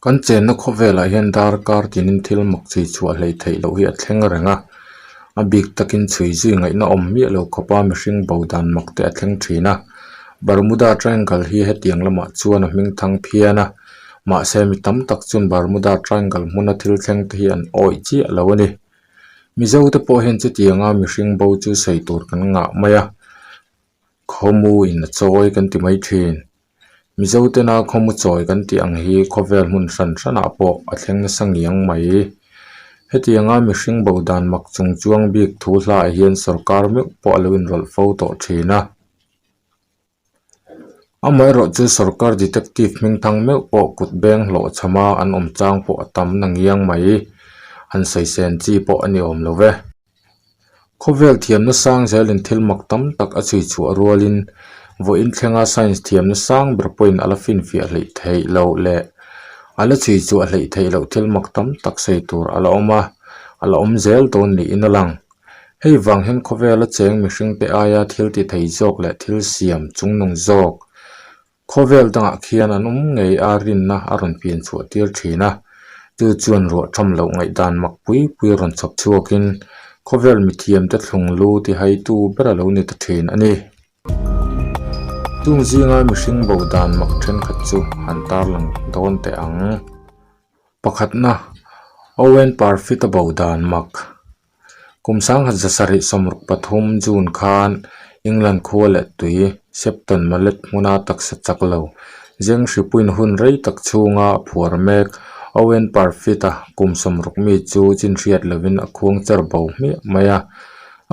Kan chenna khawvelah hian darkar tinin thil mak chhui chhuah hleih theih loh hi a thleng reng a, a bik takin chhui zui ngaihna awm miah lo khawpa mihring bo dan mak te a thleng thin a. Bermuda Triangle hi hetiang lamah chuan a hming thang phian a, mahse mi tam tak chuan Bermuda Triangle hmuna thil thleng te hi an awih chiah lo a ni. Mizo te pawh hian chutianga mihring bo chu sawi tur kan ngah mai a, khawmu in a chawi kan ti mai thin. Mizo tena khawmu chawi kan tih ang hi khawvel hmun hran hranah pawh a thleng nasa ngiang mai. Hetianga mihring bo dan mak chung chuang bik thu hlaah hian sorkar meuh pawh a lo inrawlh fo tawh thin a. Amaherawh chu sorkar detective hmingthang meuh pawh kut beng hlawh chhama an awm chang pawh a tam na ngiang mai. Han sawi sen chi pawh a ni awm lo ve. Khawvel thiamna sang zelin thil mak tam tak a chhui chhuah rualin vawiin thlenga science thiamna sang ber pawhin a la finfiah hleih theih loh leh a la chhui chhuah hleih theih loh thil mak tam tak sawi tur a la awm a, a la awm zel dawn niin a lang. Hei vang hian khawvela cheng mihringte aia thil ti thei zawk leh thil siam chungnung zawk khawvel dangah khian an awm ngei a rinna a rawn pian chhuah tir thin a, chu chuan ruah tham loh ngaihdan mak pui pui rawn chhawp chhuakin khawvel mithiamte thlung lu tihaitu ber a lo ni ta thin a ni. Chung zinga mihring bo dan mak thenkhat chu han tarlang dawn teh ang. Pakhatna, Owen Parfitt-a bo dan mak. Kum 1773 June khan England khua leh tui Shepton Mallet hmuna taksa chak lo zeng hripuiin hun rei tak chhunga a phuar mek Owen Parfitt-a kum 60 mi chu chin hriat lovin a khuang cher bo hmiah mai a,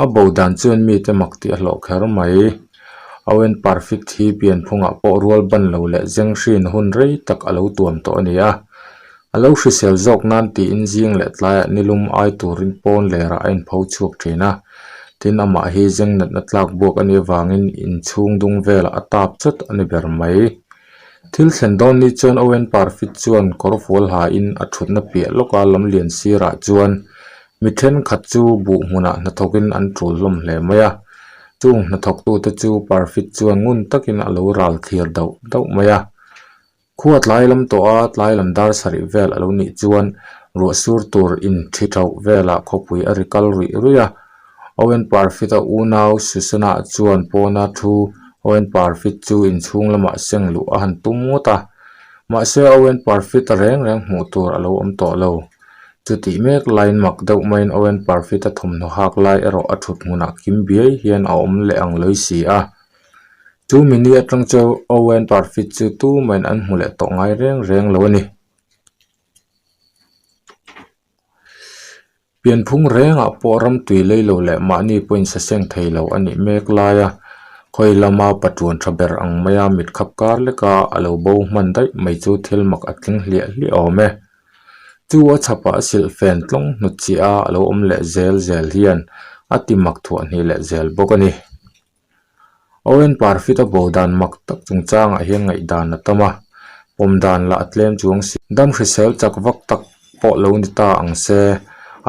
a bo dan chuan mite mak tih a hlawh kher mai. Owen Parfitt hi pianphungah pawh rual ban lo leh zeng hriin hun rei tak a lo tuam tawh a ni a. A lo hrisel zawk nan tiin zing leh tlaiah nilum ai turin pawn lerah a inpho chhuak thin a, tin amah hi zeng natna tlak buak a nih avangin inchhung dung velah a tap chawt a ni ber mai. Thil thlen dawn ni chuan Owen Parfitt chuan kawr fual hain a thutna piah lawka lamlian sirah chuan mi thenkhat chu buh hmunah hnathawkin an tul hlawm hle mai a, chung hnathawktute chu Parfitt chuan ngun takin a lo ral thlir dauh dauh mai a. Khua tlai lam tawh a, tlai lam dar sarih vel a lo nih chuan ruah sur tur in thi thauh velah khawpui a ri kal ruih ruih a. Owen Parfitt-a unau Susanna chuan pawna thu Owen Parfitt chu inchhung lamah seng luh a han tum ngawt a. Mahse Owen Parfitt-a reng reng hmuh tur a lo awm tawh lo. Chutih mek laiin mak deuh maiin Owen Parfitt-a thawmhnaw hak lai erawh a thut hmunah kim biai hian a awm leh ang lawi si a. Chu mini atang chu Owen Parfitt chu tumahin an hmu leh tawh ngai reng reng lo a ni. Pianphung rengah pawh ram tui lei lo leh mahni pawhin sa seng thei lo a nih mek lai a, khawi lama patuan tha ber ang maia mit khap kar leka a lo bo hman daih mai chu thil mak a tling hliah hliah awm e. Chu a chhapah a silhfen tlawng hnut chiah a, a lo awm leh zel zel hian a ti mak thuah hnih leh zel bawk a ni. Owen Parfitt-a bo dan mak tak chungchangah hian ngaihdan a tam a, pawm dan lah a tlem chuang si. Dam hrisel chak vak tak pawh lo ni ta ang se,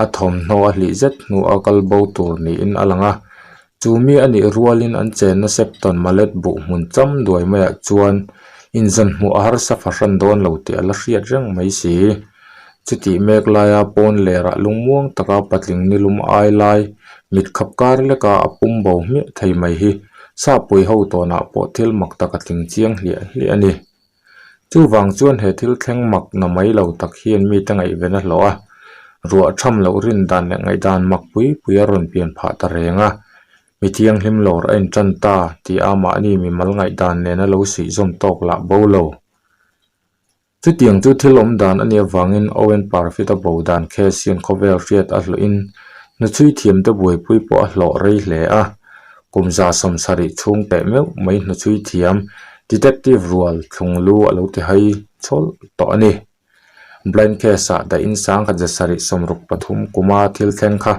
a thawmhnaw a hlih zet hnuah kal bo tur niin a lang a. Chu mi a nih rualin an chenna Shepton Mallet buh hmun cham duai maiah chuan inzawn hmuh a harsa fahran dawn lo tih a la hriat reng mai si. Chutih mek laia pawn lerah lungmuang taka patling nilum ai lai mit khap kar leka a pum bo hmiah thei mai hi Sahpui ho tawnah pawh thil mak tak a tling chiang hliah hliah a ni. Chuvang chuan he thil thleng mak na mai lo tak hian mite ngaihven a hlawh a, ruah tham loh rin dan leh ngaihdan mak pui pui a rawn pian phah ta reng a, mi thianghlim lawr a intan ta tih a mahni mimal ngaihdan nena lo suihzawm tawk lah bo lo. Chutiang chu thil awm dan a nih avangin Owen Parfitt-a bo dan case hian khawvel hriat a hlawhin hnuchhui thiamte buaipui pawh a hlawh rei hle a. Kum 70 chhung teh meuh mai hnuchhui thiam Detective rual thlung lu a lo ti hai chhawlh tawh a ni. Blind case-ah dahin 1773 kuma thil thleng kha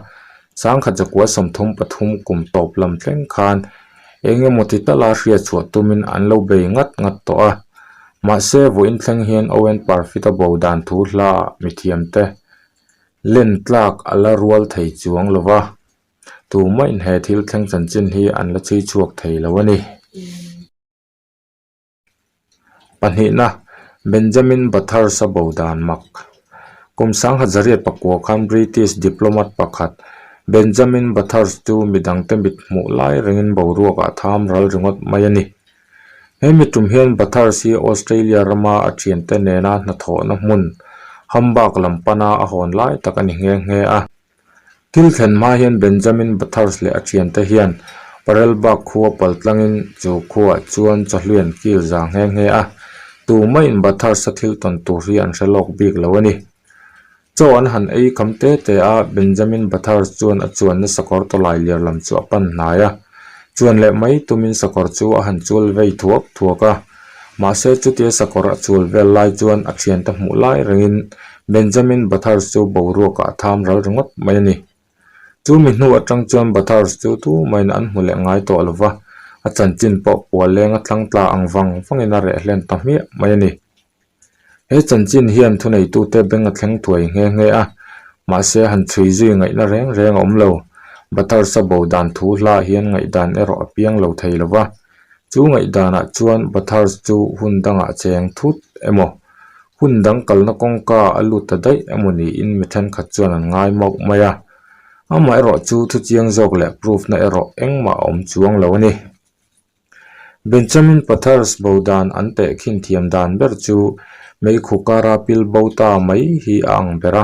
1933 kum tawp lam thleng khan eng emaw ti tala hriat chhuah tumin an lo bei ngat ngat tawh a. Mahse, vawiin thleng hian Owen Parfitt-a bo dan thu hlaah mithiamte len tlak a la rual thei chuang lo va, tumah in he thil thleng chanchin hi an la chhui chhuak thei lo a ni. Pahnihna, Benjamin Bathurst-a bo dan mak. Kum 1909 khan British diplomat pakhat Benjamin Bathurst chu midangte mit hmuh lai rengin boruakah tham ral ringawt mai a ni. He mi tum hian Bathurst hi Australia rama a thiante nena hnathawhna hmun Hamburg lam pana a hawn lai tak a ni nghe nghe a. Thil thlen hma hian Benjamin Bathurst leh a thiante hian Parelbak khua pal tlangin chu khuaah chuan chawhlui an kil za nghe nghe a, tumah-in Bathurst-a thil tawn tur hi an hre lawk bik lo a ni. Chaw an han ei kham te te a, Benjamin Bathurst chuan a chuanna sakawr tawlai liar lam chu a pan hnai a, chuan leh mai tumin sakawr chu a han chul vei thuak thuak a. Mahse chutia sakawr a chul vel lai chuan a thiante hmuh lai rengin Benjamin Bathurst chu boruakah a tham ral ringawt mai a ni. Chu mi hnu atang chuan Bathurst chu tumahin an hmu leh ngai tawh lo va, a chanchin pawh pual lenga tlang tla ang vang vangin a reh hlen ta hmiah mai a ni. He chanchin hian thuneitute beng a thleng thuai nghe nghe a, mahse han chhui zui ngaihna reng reng a awm lo. Bathurst-a bo dan thu hlah hian ngaihdan erawh a piang lo thei lo va. Chu ngaihdanah chuan Bathurst chu hun dangah cheng thut emaw, hun dang kalna kawngka a lut ta daih emaw niin mi thenkhat chuan an ngai mauh mai a. Amaherawh chu thuchiang zawk leh proof-na erawh engmah a awm chuang lo a ni. Benjamin Bathurst bo dan an tehkhin thiam dan ber chu meikhu kara pil bo ta mai hi a ang ber a,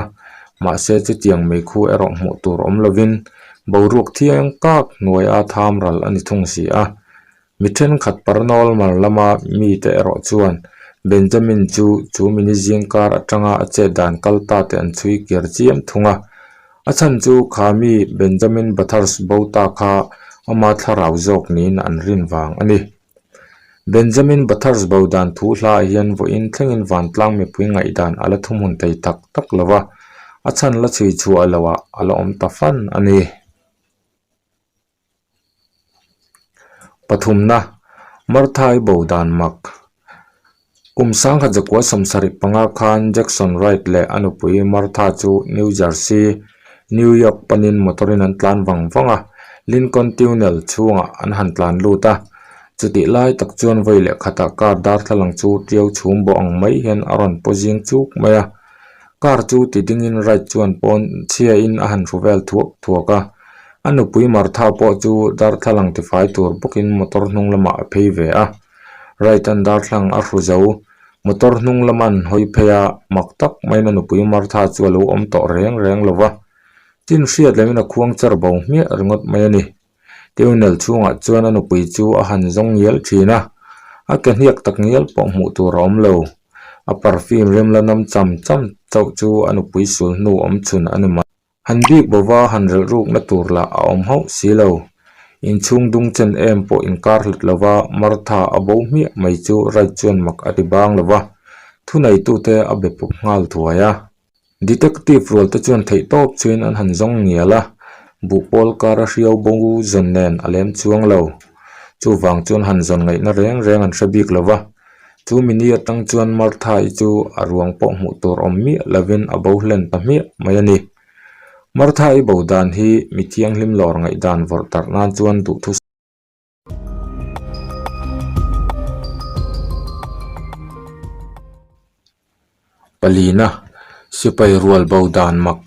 mahse chutiang meikhu erawh hmuh tur awm lovin boruak thiang kak hnuaia tham ral a ni thung si a. Mi thenkhat paranormal lama mite erawh chuan Benjamin chu chu mini zingkar atanga a chet dan kal ta te an chhui kir chiam thung a. A chhan chu kha mi Benjamin Bathurst bo ta kha ama thlarau zawk niin an rin vang a ni. Benjamin Bathurst bo dan thu hlaah hian vawiin thlengin vantlang mipui ngaihdan a la thuhmun thei tak tak lo va, a chhan la chhui chhuah loah a la awm ta fan a ni. Pathumna, Martha-i bo dan mak. Kum sangkhat zakua sawmsarih panga khan Jackson Wright leh a nupui Martha chu New Jersey, New York panin motor-in an tlan vang vang a, Lincoln Tunnel chhungah an han tlan lut a. Chutih lai tak chuan vawi leh khatah car darthlalang chu tiau chhum bawh ang mai hian a rawn paw zing chuk mai a. Car chu ti dingin Wright chuan pawn chhiain a han hru vel thuak thuak a. A nupui Martha pawh chu darthlalang tifai tur bawkin motor hnung lamah a phei ve a. Wright-a'n darthlang a hru zo. Motor hnung lama an hawi phei a, mak tak maiin a nupui Martha chu a lo awm tawh reng reng lo va. Chin hriat loin a khuang char bo hmiah ringawt mai a ni. Tunnel chhungah chuan a nupui chu a han zawng ngial thin a, a ke hniak tak ngial pawh hmuh tur a awm lo. A perfume rem la nam cham cham chauh chu a nupui sul hnu awm chhun a ni mai. Han bik bova han relh rukna tur lah a awm hauh si lo. Inchhung dung chen em pawh inkar hlat lova Martha a bo hmiah mai chu Wright chuan mak a ti bang lova, thuneitute a be pawp nghal thuai a. Detective rual te chuan theihtawp chuin an han zawng ngial a, buhpawl kara hriau bo zawn nen a lem chuang lo. Chuvang chuan han zawn ngaihna reng reng an hre bik lova, Chu mini atang chuan Martha-i chu a ruang pawh hmuh tur awm miah lovin a bo hlen ta hmiah mai a ni. Martha-i bo dan hi mi thianghlim lawr ngaihdan vawrh tarh nan chuan duhthu Palina, Sipai rual bo dan mak.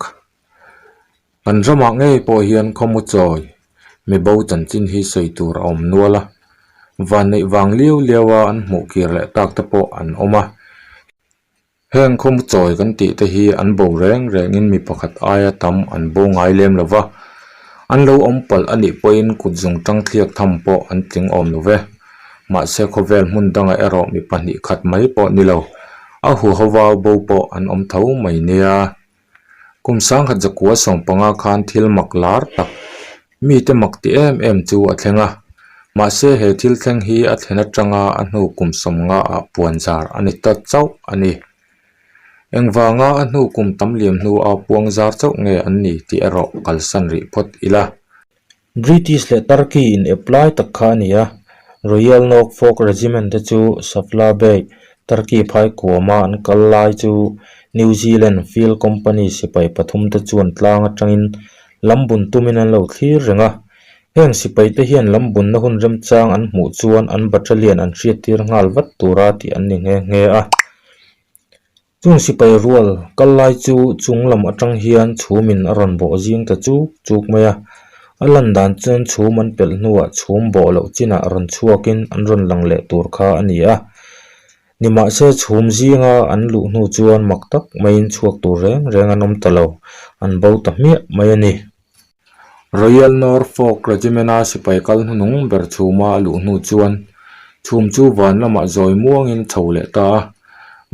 Kan ramah ngei pawh hian khawmu chawi mi bo chanchin hi sawi tur a awm nual a, vanneih vang liau liau a an hmuh kir leh tak te pawh an awm a. Heng khawmu chawi kan tih te hi an bo reng rengin mi pakhat aia tam an bo ngai lem lo va, an lo awm palh a nih pawhin kut zung tang thliak tham pawh an tling awm lo ve. Mahse khawvel hmun dangah erawh mi pahnih khat mai pawh ni lo, a huhova bo pawh an awm tho mai nia. Kum sangkhat zakua sawmpanga khan thil mak lar tak, mite mak ti em em chu a thleng a. Mahse he thil thleng hi a thlen atanga a hnu kum sawmnga ah puan zar a ni ta chauh a ni. Engvanga a hnu kum tam liam hnua puang zar chauh nge an ni tih erawh kalsan rih phawt ila. British leh Turkey in ep lai tak kha a ni a, Royal Norfolk Regiment te chu Safla Bay, Turkey phai kuama an kal lai chu New Zealand Field Company sipai pathum te chuan tlang atangin lambun tumin an lo thlir reng a. Heng sipai te hian lambunna hun remchang an hmuh chuan an battalion an hriattir nghal vat tura tih an ni nghe nghe a. Chung sipai rual kal lai chu chung lam atang hian chhumin a rawn bawh zing ta chuk chuk mai a. A lan dan chuan chhum an pelh hnuah chhum bawh loh chinah rawn chhuakin an rawn lang leh tur kha a ni a. Nimahse chhum zinga an luh hnu chuan mak tak maiin chhuak tur reng reng an awm ta lo, an bo ta hmiah mai a ni. Royal Norfolk Regiment-a sipai kal hnuhnung ber chhuma a luh hnu chuan chhum chu van lamah zawi muangin a chho leh ta a,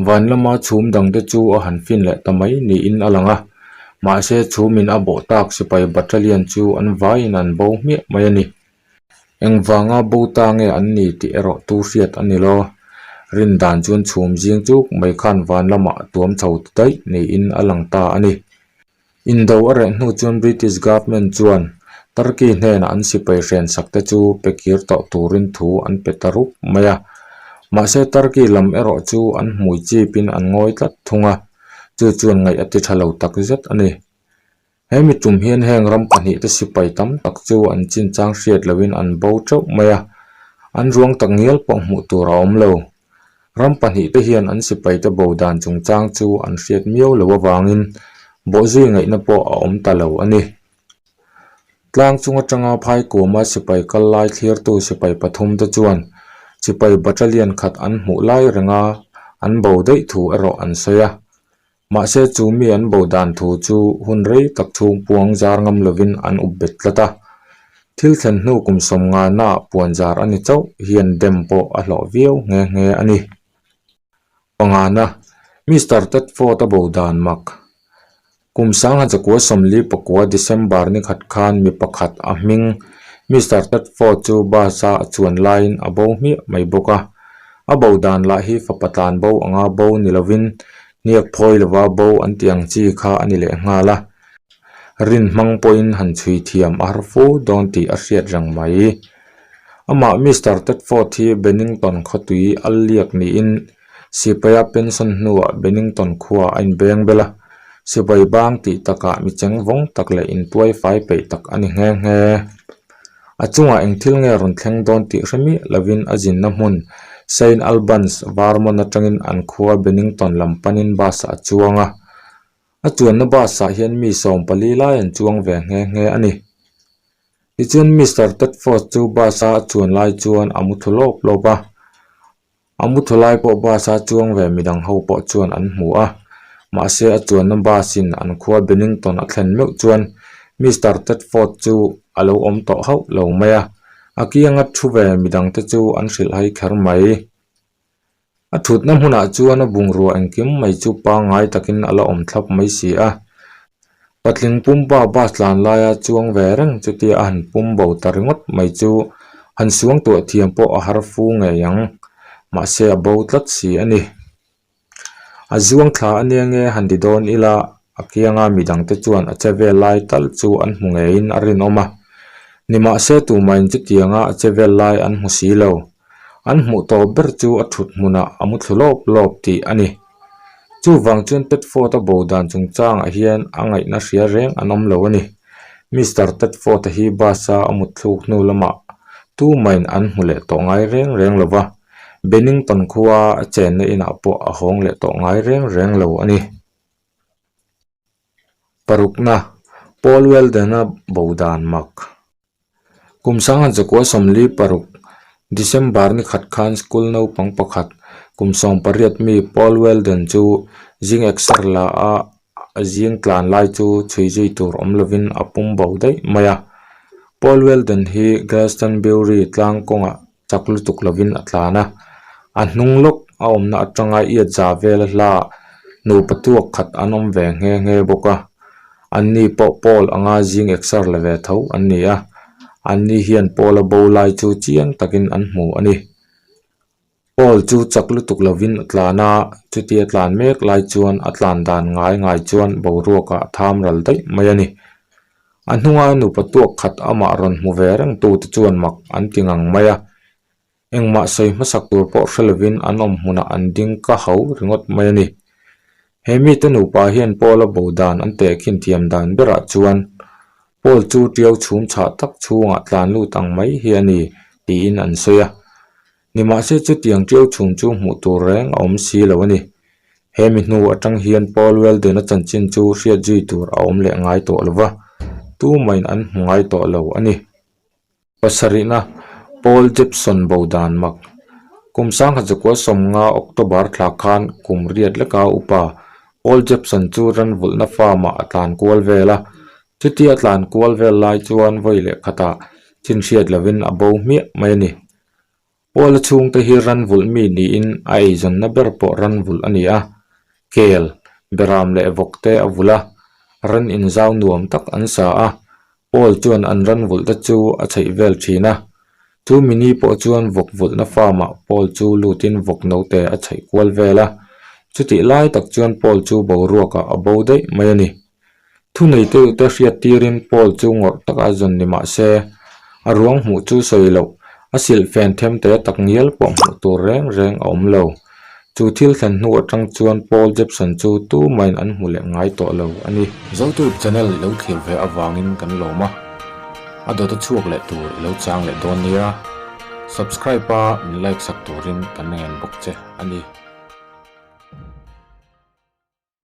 van lama chhum dangte chu a han fin leh ta mai niin a lang a, mahse chhumin a bawh tak sipai battalion chu an vaiin an bo hmiah mai a ni. Engvanga bo ta nge an ni tih erawh tu hriat a ni lo. Rin dan chuan chhum zing chuk mai khan van lamah a tuam chho ta daih niin a lang ta a ni. Indo a reh hnu chuan British Government chuan Turkey hnenah an sipai hrensak te chu pe kir tawh turin thu an pe ta rup mai a. Mahse Turkey lam erawh chu an hmui chipin an ngawi tlat thung a, chu chuan ngaih a ti tha lo takzet a ni. He mi tum hian heng ram pahnihte sipai tam tak chu an chinchang hriat loin an bo teuh mai a, an ruang tak ngial pawh hmuh tur a awm lo. Ram pahnihte hian an sipaite bo dan chungchang chu an hriat miau lo avangin bawhzui ngaihna pawh a awm ta lo a ni. Tlang chung atanga Phaikuama sipai kal lai thlirtu sipai pathumte chuan sipai battalion khat an hmuh lai renga an bo daih thu erawh an sawi a. Mahse chu mi an bo dan thu chu hun rei tak chhung puang zar ngam lovin an up bet tlat a. Thil thlen hnu kum sawmnga naah puan zar a ni chauh hian dem pawh a hlawh viau nghe nghe a ni. Pangana, Mister Tedford a bo dan mak. Kum sangha chakua sawmli pakua December ni khat khan mi pakhat a hming Mister Tedford chu bus a a chuan laiin a bo hmiah mai bawk a. A bo dan lah hi fapa tlan bo anga bo ni lovin hniak phawi lova bo an tih ang chi kha a ni leh nghal a. Rin hmang pawhin han chhui thiam a har fu dawn tih a hriat reng mai. Amah Mister Tedford hi Bennington khawtui a liak niin Sipaia pension hnuah Bennington khuaah a inbeng bel a, sipai bang tih takah mi cheng vawng tak leh intuai fai peih tak a ni nghe nghe. A chungah eng thil nge rawn thleng dawn tih hre miah lovin a zinna hmun Saint Albans, Vermont atangin an khua Bennington lam panin bus ah a chuang a. A chuanna bus ah hian mi 14 lai an chuang ve nghe nghe a ni. Tichuan Mister Tedford chu bus a a chuan lai chuan a muthu lawp lawp a. A muthu lai pawh bus a chuang ve midang ho pawh chuan an hmu a, mahse a chuanna bus in an khua Bennington a thlen meuh chuan Mister Tedford chu a lo awm tawh hauh lo mai a, a kianga thu ve midang te chu an hrilh hai kher mai. A thutna hmunah chuan a bungrua engkim mai chu pangngai takin a la awm thlap mai si a, Patling pumpa bus tlan laia chuang ve reng chutia a han pum bo ta ringawt mai chu han suang tuah thiam pawh a har fu ngei ang. Mahse a bo tlat si a ni. A zuang thla a nia nge han ti dawn ila a kianga midangte chuan a che vel lai tal chu an hmu ngeiin a rinawm a. Nimahse tumahin chutianga a che vel lai an hmu si lo. An hmuh tawp ber chu a thut hmunah a mu thlu lawp lawp tih a ni. Chuvang chuan Tedford-a bo dan chungchangah hian a ngaihna hria reng an awm lo a ni. Mister Tedford-a hi bus-a a mut thluk hnu lamah tumahin an hmu leh tawh ngai reng reng lo va, Bennington khua a chenna inah pawh a hawng leh tawh ngai reng reng lo a ni. Parukna, Paul Weldon-a bo dan mak. Kum sangha chakua 46, December ni khat khan school naupang pakhat kum 18 mi Paul Weldon chu zing exer la a zing tlan lai chu chhui zui tur awm lovin a pum bo daih mai a. Paul Weldon hi Glastonbury tlang kawngah chak lutuk lovin a tlan a, a hnung lawk a awmna atanga iat za vela hla nupa tuak khat an awm ve nghe nghe bawk a, anni pawh Paul anga zing exer la ve tho an ni a, anni hian Paul a bo lai chu chiang takin an hmu a ni. Paul chu chak lutuk lovin a tlan a, chutia tlan mek lai chuan a tlan dan ngai ngai chuan boruakah a tham ral daih mai a ni. A hnunga nupa tuak khat amah rawn hmu ve reng tute chuan mak an ti ngang mai a, engmah sawi hmasak tur pawh hre lovin an awm hmunah an ding ka ho ringawt mai a ni. He mite nupa hian Paul-a bo dan an tehkhin thiam dan berah chuan Paul chu tiau chhum chhah tak chhungah tlan lut ang mai hi a ni tiin an sawi a. Nimahse chutiang tiau chhum chu hmuh tur reng a awm si lo a ni. He mi hnu atang hian Paul Weldon-a chanchin chu hriat zui tur a awm leh ngai tawh lo va, tumahin an hmu ngai tawh lo a ni. Pasarihna, Paul Jepson bo dan mak. Kum sangkhat zakua sawmnga October thla khan kum riat leka upa Paul Jepson chu ranvulhna farm-ah a tlan kual vel a. Chutia a tlan kual vel lai chuan vawi leh khatah chin hriat lovin a bo hmiah mai a ni. Paula chhungte hi ranvulh mi niin a eizawnna ber pawh ranvulh a ni a, kel, beram leh vawk te a vulh a, ran inzau nuam tak an sa a, Paul chuan an ranvulh te chu a chheih vel thin a. Chu mini pawh chuan vawk vulhna farm ah Paul chu lutin vawk note a chheih kual vel a, chutih lai tak chuan Paul chu boruak ah a bo daih mai a ni. Thuneitute hriat tirin Paul chu ngawrh taka zawn ni mah se, a ruang hmuh chu sawi loh, a silhfen them te tak ngial pawh hmuh tur reng reng a awm lo. Chu thil thlen hnu atang chuan Paul Jepson chu tumahin an hmu leh ngai tawh lo a ni. Zotube channel i lo thlir ve avangin kan lawm a, a dawt a chhuak leh tur i lo chang leh dawn nia. Subscribe a min like sak turin kan ngen bawk che a ni.